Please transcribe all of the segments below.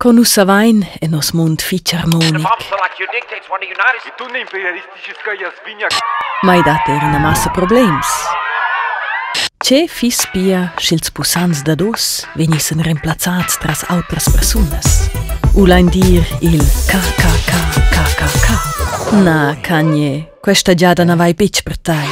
Co nus savain è nos mund fitg armonic. Ma i dat er ina massa problems. Tge fiss pia, sch'ils pussants dad oz vegnissen remplazzads tras autras persunas? U lain dir il KKKKKK? Na, Kanye, questa giada na vai betg per tai.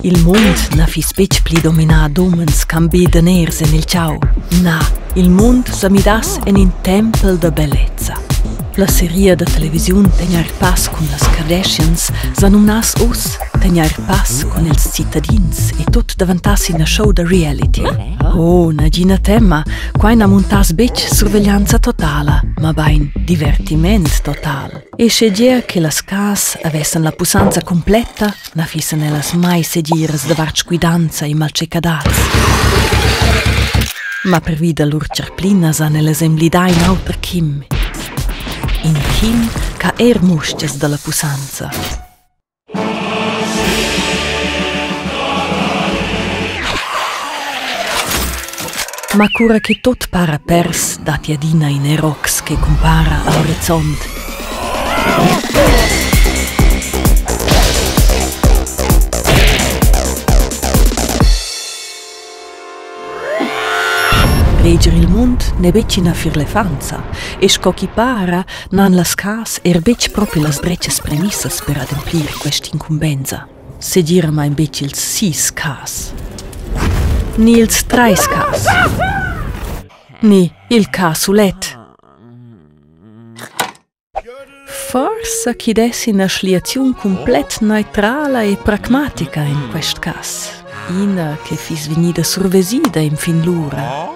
Il mund na fiss betg pli dominà d'umens ch'han be daners en il chau. Na, il mund sa midass en in tempel da bellezza. La seria da televisiun Tegnair pass cun las Kardashians sa numnass uss Tegnair pass cun ils citadins e tut davantass ina show da reality. Oh, nagina tema, quai na muntass betg surveglianza totala, mabain divertiment total. E schegea che las cas avessan la pussanza cumpletta, na fissan ellas mai segiras davart squidanza e maltscheccadads. Ma pervi da lur charplinas han ellas emblidà in auter Kim. In Kim ch'ha er mustgas da la pussanza. Ma cura che tot para pers, datti adina in erox che cumpara al horizont. Reger il mund n'è betg ina firlefanza e sco ch'i para n'han las cas er betg propi las dretgas premissas per ademplir quest'incumbensa. Segiramain betg ils sis cas. Ni ils trais cas. Ni il cas sulet. Forsa chi dess ina schliaziun cumplet neutrala e pragmatica in quest cass. Ina che fiss vegnida survesida enfin lura.